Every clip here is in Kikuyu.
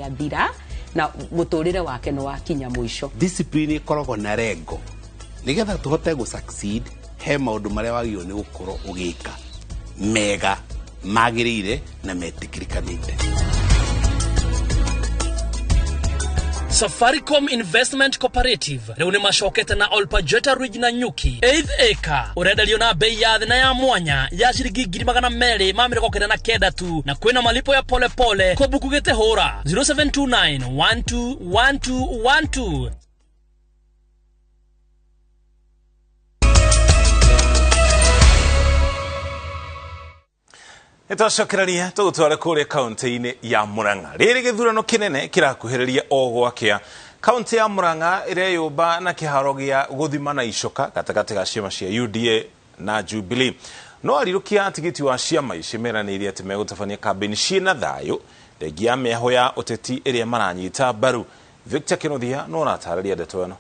Nĩathira na mũtũrĩre wake nĩ wakinya mũico. Discipline ĩkoragwo na rengo nĩgetha tũhote gũ succeed. He maũndũ marĩa wagĩrĩirwo nĩ gũkorwo ũgĩka mega, magĩrĩire na metĩkĩrĩkanĩte. Safaricom Investment Cooperative rĩu nĩ macokete na Olpajeta Ridge na Nyuki 8th acre, ũrenderio na bei ya thĩ na ya mwanya ya ciringi 299,000 tu, na kwĩna malipo ya polepole. Kũbuku gĩte hũra 0729 121212. Nĩtwacokereria tũgũtware kũrĩa kaunti-inĩ ya Murang'a. Rĩrĩ gĩthurano kĩnene kĩrakuhĩrĩria o gwakĩa, kaunti ya Murang'a ĩreyũmba na kĩharo gĩa gũthima na icoka gatagatĩ ga ciama cia UDA na Jubilee. No arirũkia tigiti wa ciama ici meranĩire atĩ megũtabania kambĩini ciĩna thayũ, thengia ya mĩahũ ya ũteti ĩrĩa maranyita mbaru. Victor Kĩnuthia no ũratarĩria ndeto ĩno.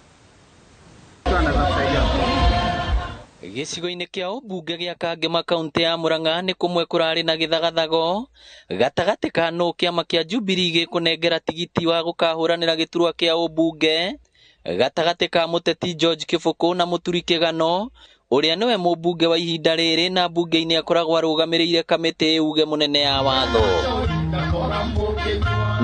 Gĩcigo-inĩ kĩa ũmbunge gĩa Kangema, kaunti ya Murang'a, nĩ kũmwe kũrarĩ na gĩthagathago gatagatĩ ka nũ kĩama kĩa Jubilee gĩkũnengera tigiti wa gũkahũranĩra gĩturwa kĩa ũmbunge gatagatĩ ka mũteti George Kĩbũkũ na Mũturi Kĩgano, ũrĩa nĩwe mũmbunge wa ihinda rĩrĩ na mbunge-inĩ akoragwo arũgamĩrĩire kamĩtĩ uge mũnene ya watho.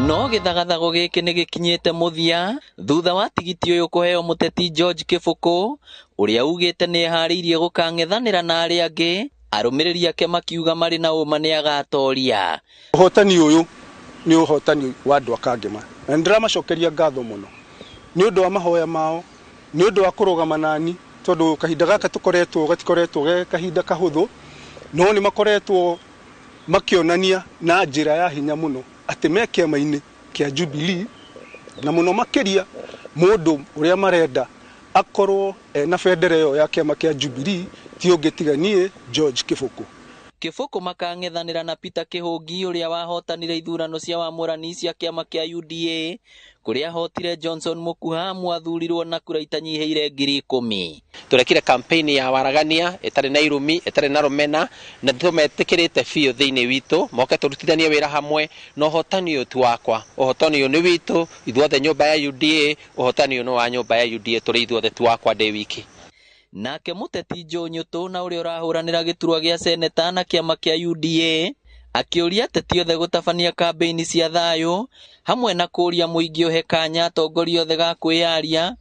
No gĩthagathago gĩkĩ nĩ gĩkinyĩte mũthia thutha wa tigiti ũyũ kũheo mũteti George Kĩbũkũ, ũrĩa ugĩte nĩ eharĩirie gũkang'ethanĩra na arĩa angĩ. Arũmĩrĩri ake makiuga marĩ na ũma nĩ agatoria. Ũhotani ũyũ nĩ ũhotani wa andũ a Kangema, na nĩ ndĩramacokeria ngatho mũno nĩ ũndũ wa mahoya mao, nĩ ũndũ wa kũrũgama nani, tondũ kahinda gaka tũkoretwo gatikoretwo ge kahinda kahũthũ, no nĩ makoretwo makĩonania na njĩra ya hinya mũno atĩ me kĩama-inĩ kĩa Jubilee, na mũno makĩria mũndũ ũrĩa marenda akorwo ena bendera ĩyo ya kĩama kĩa Jubilee ti ũngĩ tiga niĩ George Kĩbũkũ. Kĩbũkũ makang'ethanĩra na Peter Kĩhũngi, ũrĩa wahotanire ithurano cia wamũrani cia kĩama kĩa UDA, kũrĩa ahotire Johnson Mũkuha mwathurirwo na kura itanyihĩire 10,000. Tũrekire campaign ya waragania ĩtarĩ na irumi, ĩtarĩ na rũmena, na tũmetĩkĩrĩte biũ thĩinĩ witũ moke tũrutithanie wĩra hamwe, na ũhotani ũyũ ti wakwa, ũhotani ũyũ nĩ witũ ithuothe nyũmba ya UDA, ũhotani ũyũ nĩ wa nyũmba ya UDA, tũrĩ ithuothe, ti wakwa ndĩ wiki. Nake mũteti Joe Nyũtũ, na ũrĩa ũrahũranĩra gĩturwa gĩa seneta na kĩama kĩa UDA, akĩũria ateti othe gũtabania kambĩini cia thayũ hamwe na kũũria mũingĩ ũhe kanya atongoria othe ga kwĩyaria.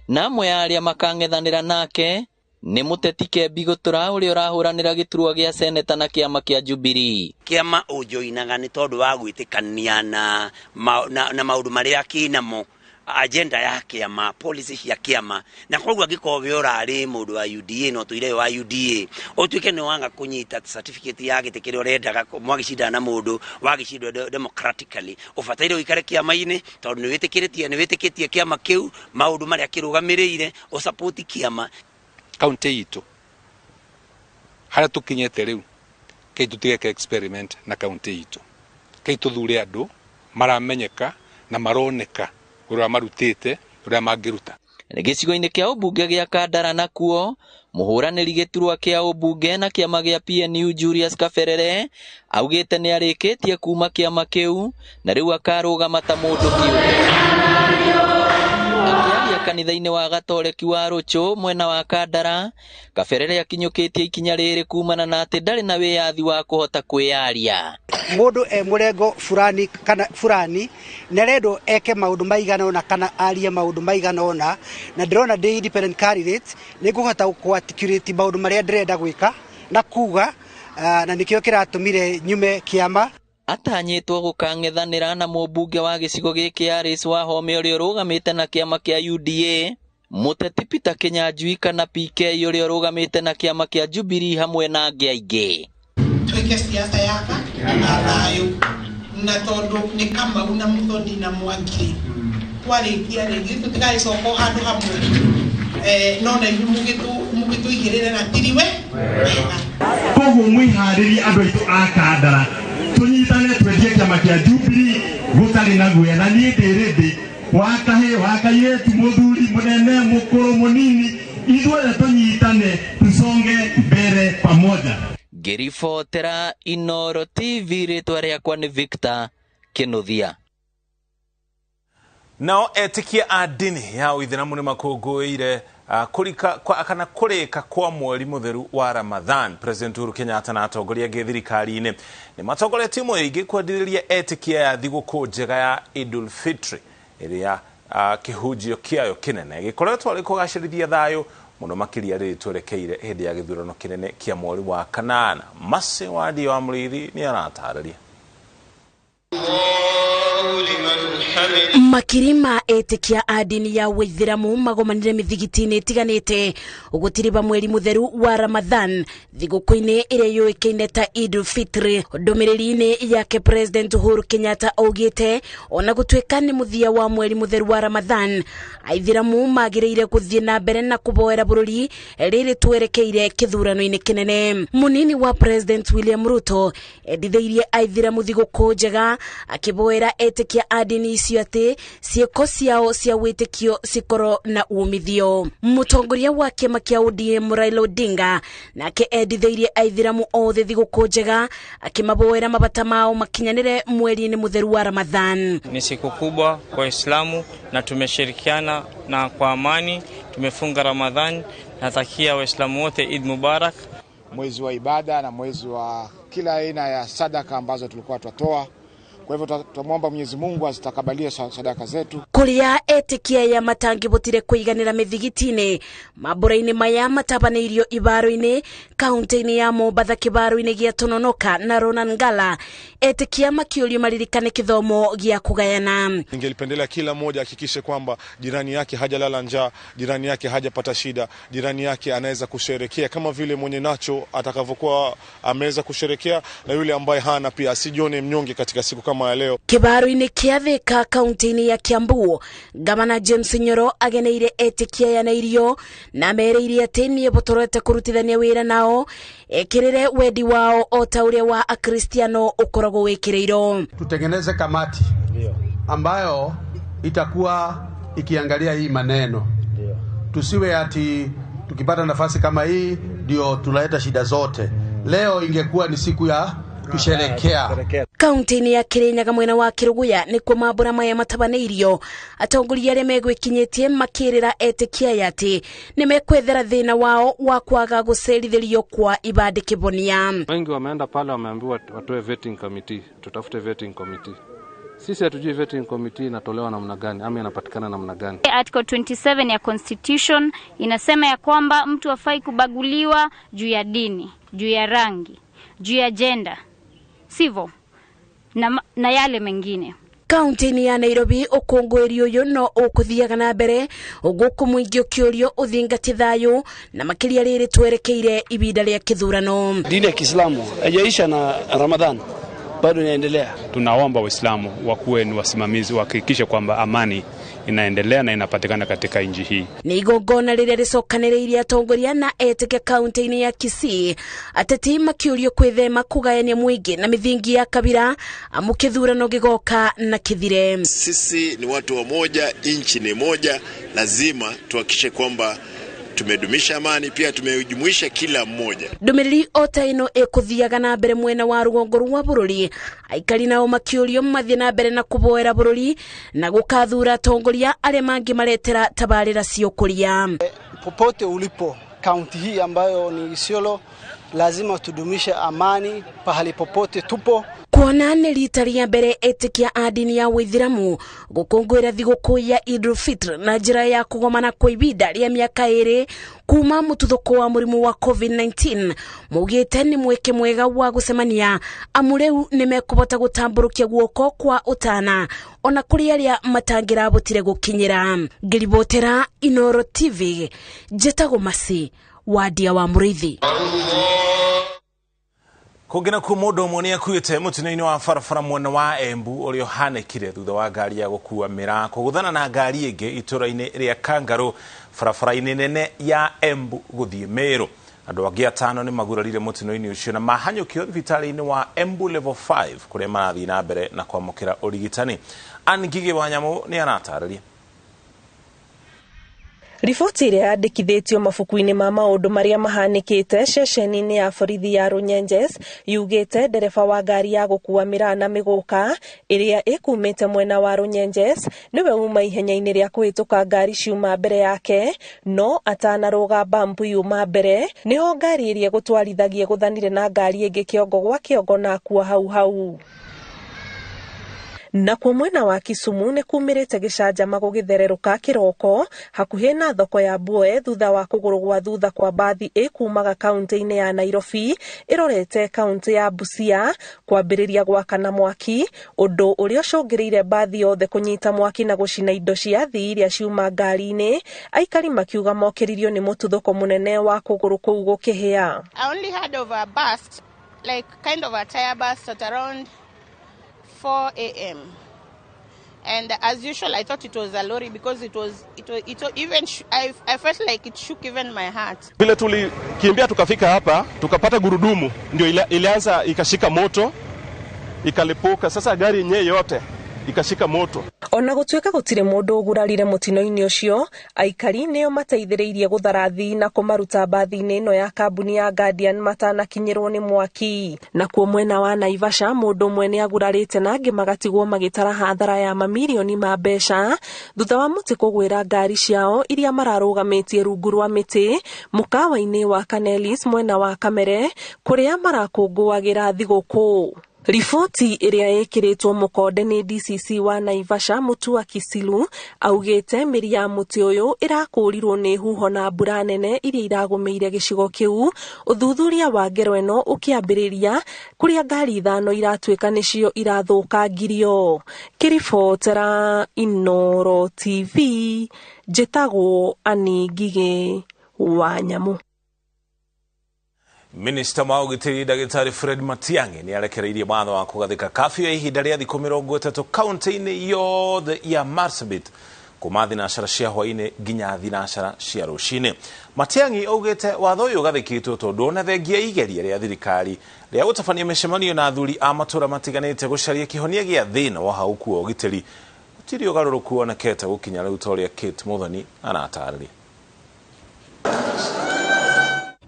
Na amwe a arĩa makang'ethanĩra nake nĩ mũteti Kembi Gũtũra, ũrĩa ũrahũranĩra gĩturwa gĩa seneta na kĩama kĩa Jubilee. Kĩama ũnjoinaga nĩ tondũ wa gwĩtĩkania na maũndũ marĩa kĩnamo, agenda ya kĩama, policy cia kĩama, na koguo angĩkorwo we ũrarĩ mũndũ wa UDA no tũire wa UDA, ũtuĩke nĩ waga kũnyita certificate ya gĩtĩ kĩrĩa ũrendaga, mwagĩcindana na mũndũ wagĩcindwo democratically, ũbataire ũikare kĩama-inĩ tondũ nĩ wĩtĩkĩtie kĩama kĩu, maũndũ marĩa kĩrũgamĩrĩire, ũsupport kĩama. Kaunti itũ harĩa tũkinyĩte rĩu, kei tũtigeke experiment na kaunti itũ, kei tũthure andũ maramenyeka na maroneka ũrĩa marutĩte, ũrĩa mangĩruta. Gĩcigo-inĩ kĩa ũmbunge gĩa Kandara nakuo, mũhũranĩri gĩturwa kĩa ũmbunge na kĩama gĩa PNU Julius Kaberere augĩte nĩ arĩkĩtie kuma kĩama kĩu na rĩu akarũgama ta mũndũ kĩũmbe. Akĩaria kanitha-inĩ wa Gatoreki wa Rũchũ mwena wa Kandara, Kaberere akinyũkĩtie ikinya rĩrĩ kumana na atĩ ndarĩ na wĩyathi wa kũhota kwĩyaria. Mũndũ e mũrengo fulani kana fulani nĩ arendwo eke maũndũ maigana ũna kana arie maũndũ maigana ũna, na ndĩrona ndĩ independent candidate nĩ ngũhota kũ-articulate maũndũ marĩa ndĩrenda gwĩka na kuga, na nĩkĩo kĩratũmire nyume kĩama. Atanyĩtwo gũkang'ethanĩra na mũmbunge wa gĩcigo gĩkĩ Alice Wahome, ũrĩa ũrũgamĩte na kĩama kĩa UDA, mũteti Peter Kĩnyanjui kana PK ũrĩa ũrũgamĩte na kĩama kĩa Jubilee hamwe na angĩ aingĩ. Twĩke siasa yaka na thayũ, na tondũ nĩ Kamau na Muthoni na Mwangi twarĩkia rĩngĩ tũtigagĩcoka o handũ hamwe, no na inyuĩ mũgĩtũigĩrĩre na tiriwe wega. Koguo mwĩharĩrie andũ aitũ a Kandara, tũnyitane twendie kĩama kĩa Jubilee gũtarĩ na guoya, na niĩ ndĩ ready wa kahĩĩ wa kairĩtu, mũthuri mũnene mũkũrũ mũnini, ithuothe tũnyitane tusonge mbere pamoja. Ngĩribotera Inooro TV, rĩtwa rĩakwa nĩ Victor Kĩnuthia. Nao etikia a ndini ya Uithiramu nĩ makũngũĩire kũrika kana kũrĩka kwa mweri mũtheru wa Ramadhan. President Uhuru Kenyatta na atongoria angĩ thirikari-inĩ nĩ matongoretie mũingĩ kwendithĩria etikia ya thigũkũ njega ya Idul Fitri ĩrĩa kĩhunjio kĩayo kĩnene gĩkoretwo arĩ kũgacĩrithia thayũ mũno makĩria rĩrĩ twerekeire hĩndĩ ya gĩthurano kĩnene kĩa mweri wa kanana. Masi Wadi wa Mũrĩithi nĩ aratarĩria. Makiri ma etikia a ndini ya Uithiramu magomanire mithigiti-inĩ ĩtiganĩte gũtiriba mweri mũtheru wa Ramadhan thigũkũ-inĩ ĩrĩa yũĩkaine ta Idul Fitri. Ndũmĩrĩri-inĩ yake President Uhuru Kenyatta augĩte ona gũtuĩka nĩ mũthia wa mweri mũtheru wa Ramadhan, Aithiramu magĩrĩire gũthiĩ na mbere na kũboera bũrũri rĩrĩ twerekeire kĩthurano-inĩ kĩnene. Mũnini wa President William Ruto endithĩirie Aithiramu thigũkũ njega akĩboera etikia a ndini icio atĩ ciĩko ciao cia wĩtĩkio cikorwo na umithio. Mũtongoria wa kĩama kĩa ODM Raila Odinga nake endithĩirie Aithiramu othe thigũkũ njega akĩmaboera mabata mao makinyanĩre mweri-inĩ mũtheru wa Ramadhan. Ni siku kubwa kwa Waislamu na tumeshirikiana na kwa amani tumefunga Ramadhan. Natakia Waislamu wote Eid Mubarak. Mwezi wa ibada na mwezi wa kila aina ya sadaka ambazo tulikuwa twatoa. Kwa hivyo tutamwomba Mwenyezi Mungu azitakabalie sadaka zetu. Kuria etikia ya matangibutire kuiganira mithigiti-inĩ mambura-inĩ maya matabanĩirio ibaro-inĩ kaunti-inĩ ya Mombatha kĩbaro-inĩ gĩa Tononoka na Ronan Ngala, etikia makiũrio maririkane kĩthomo gĩa kũgayana. Ningelipendelea kila mmoja ahakikishe kwamba jirani yake hajalala njaa, jirani yake hajapata shida, jirani yake anaweza kusherekea kama vile mwenye nacho atakavyokuwa ameweza kusherekea, na yule ambaye hana pia asijione mnyonge katika siku kama leo. Kĩbaro-inĩ kĩa Thika kaunti-inĩ ya Kiambu, Gavana James Nyoro ageneire etikia ya na irio na mereire atĩ nĩebotorete kũrutithania wĩra nao ekĩrĩre wendi wao o ta ũrĩa wa Akristiano ũkoragwo wĩkĩrĩirwo. Tutengeneze kamati ambayo itakuwa ikiangalia hii maneno. Tusiwe ati tukipata nafasi kama hii ndio tunaleta shida zote. Leo ingekuwa ni siku ya kusherekea. Kaunti-inĩ ya Kirinyaga mwena wa Kiruguya nĩkuo mambura maya matabanĩirio. Atongoria arĩa megwĩkinyĩtie makĩrĩra etikia ya atĩ nĩmekwethera thĩna wao wa kwaga gũcerithĩrio kwa ibandĩ kĩbonia. Wengi wameenda pale wameambiwa watoe vetting committee, tutafute vetting committee. Sisi hatujui vetting committee inatolewa namna gani ama inapatikana namna gani. Article 27 ya Constitution inasema ya kwamba mtu hafai kubaguliwa juu ya dini, juu ya rangi, juu ya gender, sivyo, na yale mengine. Kaunti-inĩ ya Nairobi ũkũngũĩri ũyũ no ũkũthiaga na mbere gũkũ mũingĩ ũkĩũrio ũthingatie thayũ na makĩria rĩrĩ twerekeire ibinda rĩa kĩthurano. Dini ya Kiislamu haijaisha na Ramadhan, bado inaendelea. Tunaomba Waislamu wakuwe ni wasimamizi, wahakikishe kwamba amani inaendelea na inapatikana katika nchi hii. Nĩ igongona rĩrĩa rĩcokanĩrĩirie atongoria na etĩkia kaunti-inĩ ya Kisii, ateti makĩũrio kwĩthema kũgayania mũingĩ na mĩthingi ya kabira amu kĩthurano gĩgoka na kĩthire. Sisi ni watu wa moja, nchi ni moja, lazima tuhakikishe kwamba tumedumisha amani, pia tumejumuisha kila mmoja. Ndũmĩrĩri o ta ĩno ĩkũthiaga na mbere mwena wa rũgongo rwa bũrũri, aikari nao makĩũrio mathiĩ na mbere na kũboera bũrũri na gũkathura atongoria arĩa mangĩmaretera tabarĩra cia ũkũria. Popote ulipo kaunti hii ambayo ni Isiolo, lazima tudumishe amani pahali popote tupo. Kuona nĩ rita rĩa mbere etikia a ndini ya Uithiramu gũkũngũĩra thigũkũ ya Idul Fitr na njĩra ya kũgomana kwa ibinda rĩa mĩaka ĩrĩ kuma mũtuthũko wa mũrimũ wa COVID-19, maugĩte nĩ mweke mwega wa gũcemania amu rĩu nĩmekũhota gũtambũrũkia guoko kwa ũtana ona kũrĩ arĩa matangĩrabotire gũkinyĩra. Ngĩribotera Inoro TV, njĩtagwo Masi Wadia wa Mũrĩithi. Kũngĩ nakuo mũndũ ũmwe nĩ akuĩte mũtino-inĩ wa barabara mwena wa Embu ũrĩa ũhanĩkire thutha wa ngari ya gũkua mĩraa kũgũthana na ngari ĩngĩ itũra-inĩ rĩa Kangarũ barabara-inĩ nene ya Embu gũthiĩ Meru. Andũ angĩ atano nĩ magurarire mũtino-inĩ ũcio na mahanyũkio thibitarĩ-inĩ wa Embu Level 5 kũrĩa marathiĩ na mbere na kwamũkĩra ũrigitani. Ann Ngigĩ wa Nyamũ nĩ aratarĩria. Riboti ĩrĩa yandĩkithĩtio mabuku-inĩ ma maũndũ marĩa mahanĩkĩte ceceni-inĩ ya borithi ya Runyenjes yugĩte ndereba wa ngari ya gũkua mĩraa na mĩgũka ĩrĩa ĩkumĩte mwena wa Runyenjes nĩwe uma ihenya-inĩ rĩa kũhĩtũka ngari ciuma mbere yake, no atanarũga bambu yuma mbere nĩho ngari ĩrĩa ĩgũtwarithagia ĩgũthanire na ngari ĩngĩ kĩongo gwa kĩongo na akua hau hau. Nakuo mwena wa Kisumu nĩ kumĩrĩte gĩcanjama gũgĩthererũka kĩroko hakuhĩ na thoko ya Mboe thutha wa kũgũrũ gwa thutha kwa mbathi ĩkumaga kaunti-inĩ ya Nairobi ĩrorete kaunti ya Busia kwambĩrĩria gwakana mwaki, ũndũ ũrĩa ũcũngĩrĩire mbathi yothe kũnyita mwaki na gũcina indo cia athii iria ciuma ngari-inĩ, aikari makiuga mokĩririo nĩ mũtuthũko mũnene wa kũgũrũ kũu gũkĩhĩa. I only heard of a burst, like kind of a tire burst at around 4 a.m. And as usual, I thought it was a lorry because it was even I felt like it shook even my heart. Vile tulikimbia tukafika hapa tukapata gurudumu ndio ilianza ikashika moto ikalipuka, sasa gari yenyewe yote ikashika moto. Ona gũtuĩka gũtirĩ mũndũ ũgurarire mũtino-inĩ ũcio, aikari nĩo mateithĩrĩirie gũthara athii na kũmaruta mbathi-inĩ ĩno ya kambuni ya Guardian matanakinyĩrwo nĩ mwaki. Nakuo mwena wa Naivasha mũndũ ũmwe nĩ agurarĩte na angĩ magatigwo magĩtara hathara ya mamirioni ma mbeca thutha wa mũtĩ kũgwĩra ngari ciao iria mararũgamĩtie rungu rwa mĩtĩ mũkawa-inĩ wa Canelis mwena wa Kamere kũrĩa marakũngũagĩra thigũkũ. Riboti ĩrĩa ĩkĩrĩtwo mũkonde nĩ DCC wa Naivasha Mutua Kisilu augĩte mĩri ya mũtĩ ũyũ ĩrakũrirwo nĩ huho na mbura nene iria iragũmĩire gĩcigo kĩu, ũthuthuria wa ngero ĩno ũkĩambĩrĩria kũrĩa ngari 5 iratuĩka nĩcio irathũkangirio. Kĩribotera Inooro TV, njĩtagwo Annie Ngigĩ wa Nyamu. Minista wa ũgitĩri Ndagĩtarĩ Fred Matiang'i nĩ arekereirie watho wa kũgathĩka kafyu ya ihinda rĩa thikũ 30 kaunti-inĩ yothe ya Marsabit kuma thinacara cia hwaĩ-inĩ nginya thinacara cia rũcinĩ. Matiang'i augĩte watho ũyũ ũgathĩkĩtwo tondũ ona thengia igeria rĩa thirikari rĩa gũtabania mĩcemanio na athuri a matũũra matiganĩte gũcaria kĩhonia gĩa thĩna wa hauku wa ũgitĩri gũtirĩ ũgarũrũku wonekete gũkinya rĩu ta ũrĩa Kate Muthoni aratarĩria.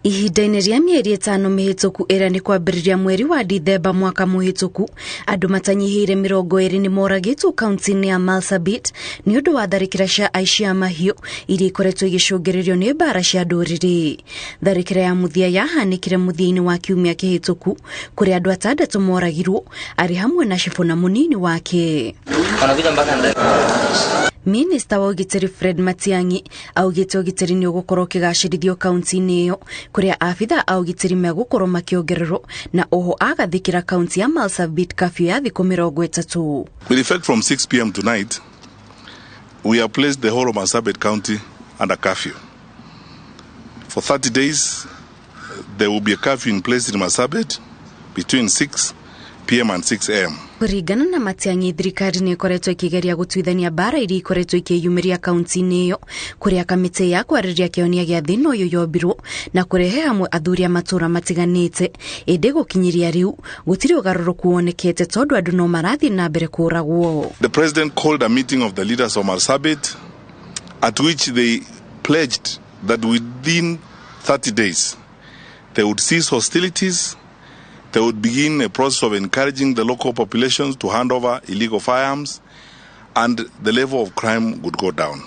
Ihinda-inĩ rĩa mĩeri 5 mĩhĩtũku ĩrĩa nĩ kwambĩrĩria mweri wa Dithemba mwaka mũhĩtũku, andũ matanyihĩire 20 nĩ moragĩtwo kaunti-inĩ ya Marsabit nĩ ũndũ wa tharĩkĩra cia aici a mahiũ iria ikoretwo igĩcũngĩrĩrio nĩ mbara cia ndũrĩrĩ. Tharĩkĩra ya mũthia yahanĩkire mũthia-inĩ wa kiumia kĩhĩtũku kũrĩa andũ 6 moragirwo arĩ hamwe na cibũ na mũnini wake. Minista wa ũgitĩri Fred Matiang'i augĩte ũgitĩri nĩ ũgũkorwo ũkĩgacĩrithio kaunti-inĩ ĩyo kũrĩa abitha a ũgitĩri megũkorwo makĩongererwo na oho agathĩkĩra kaunti ya Marsabit kafyu ya thikũ 30. With effect from 6 p.m. tonight, we have placed the whole of Marsabit County under curfew. For 30 days, there will be a curfew in place in Marsabit between 6 p.m. and 6 a.m. Kũringana na Matiang'i, thirikari nĩ ĩkoretwo ĩkĩgeria gũtuithania mbara iria ikoretwo ikĩyumĩria kaunti-inĩ ĩyo kũrĩa kamĩtĩ ya kwarĩrĩria kĩhonia gĩa thĩna ũyũ yombirwo na kũrehe hamwe athuri a matũũra matiganĩte, ĩndĩ gũkinyĩria rĩu gũtirĩ ũgarũrũku wonekete tondũ andũ no marathiĩ na mbere kũragwo. The president called a meeting of the leaders of Marsabit at which they pledged that within 30 days they would cease hostilities. They would begin a process of encouraging the local populations to hand over illegal firearms, and the level of crime would go down.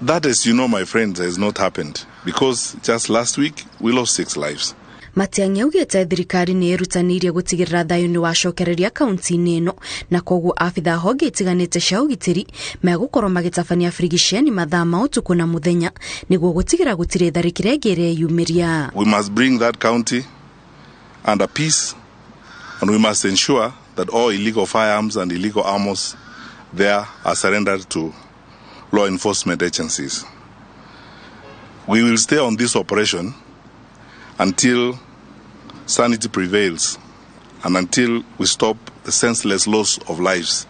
That, as you know, my friends, has not happened because just last week we lost 6 lives. Matiang'i augĩte thirikari nĩ ĩrutanĩirie gũtigĩrĩra thayũ nĩ wacokereria kaunti-inĩ ĩno na koguo abitha honge itiganĩte cia ũgitĩri megũkorwo magĩtabania birigiceni mathaa ma ũtukũ na mũthenya nĩguo gũtigĩra gũtirĩ tharĩkĩra ĩngĩ ĩreyumĩria. We must bring that county under peace, and we must ensure that all illegal firearms and illegal arms there are surrendered to law enforcement agencies. We will stay on this operation until sanity prevails and until we stop the senseless loss of lives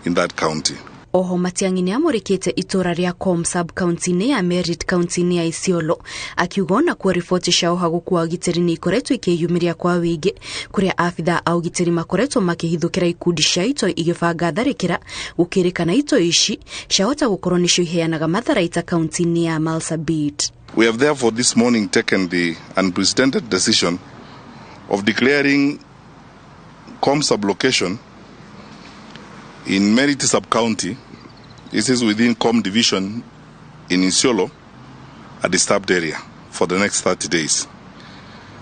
in that county. Oho Matiang'i nĩ amũrĩkĩte itũra rĩa Kom sub county-inĩ ya Merit county-inĩ ya Isiolo, akiuga onakuo riboti cia ũhagũku wa ũgitĩri nĩ ikoretwo ikĩyumĩria kwa wĩingĩ, kũrĩa abithaa a ũgitĩri makoretwo makĩhithũkĩra ikundi cia itoi igĩbanga tharĩkĩra, gũkĩrĩkana itoi ici ciahota gũkorwo nĩcio iheanaga matharaita kaunti-inĩ ya Marsabit. We have therefore this morning taken the unprecedented decision of declaring Kom sub-location in Merit sub-county, this is within Com division in Isiolo, a disturbed area for the next 30 days.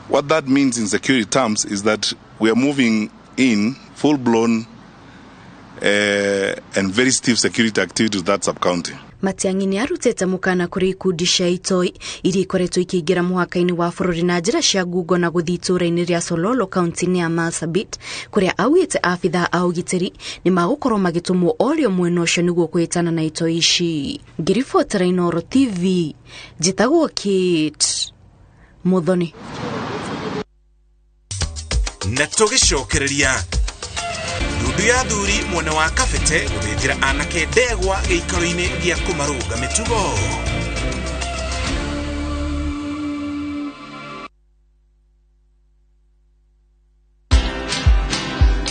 What that means in security terms is that we are moving in full-blown and very stiff security activity to that sub-county. Matiang'i nĩ arutĩte mũkana kũrĩ ikundi cia itoi iria ikoretwo ikĩingĩra mũhaka-inĩ wa bũrũri na njĩra cia ngungo na gũthiĩ itũũra-inĩ rĩa Sololo kaunti-inĩ ya Marsabit, kũrĩa augĩte abithaa a ũgitĩri nĩ magũkorwo magĩtũmwo o rĩo mwena ũcio nĩguo kũhĩtana na itoi ici. Ngĩribotera Inooro TV, njĩtagwo Kate Muthoni. Na tũgĩcokereria ndundu ya athuri mwena wa Kabete gũthĩnjĩra anake ndegwa gĩikaro-inĩ gĩa kũmarũnga mĩtugo.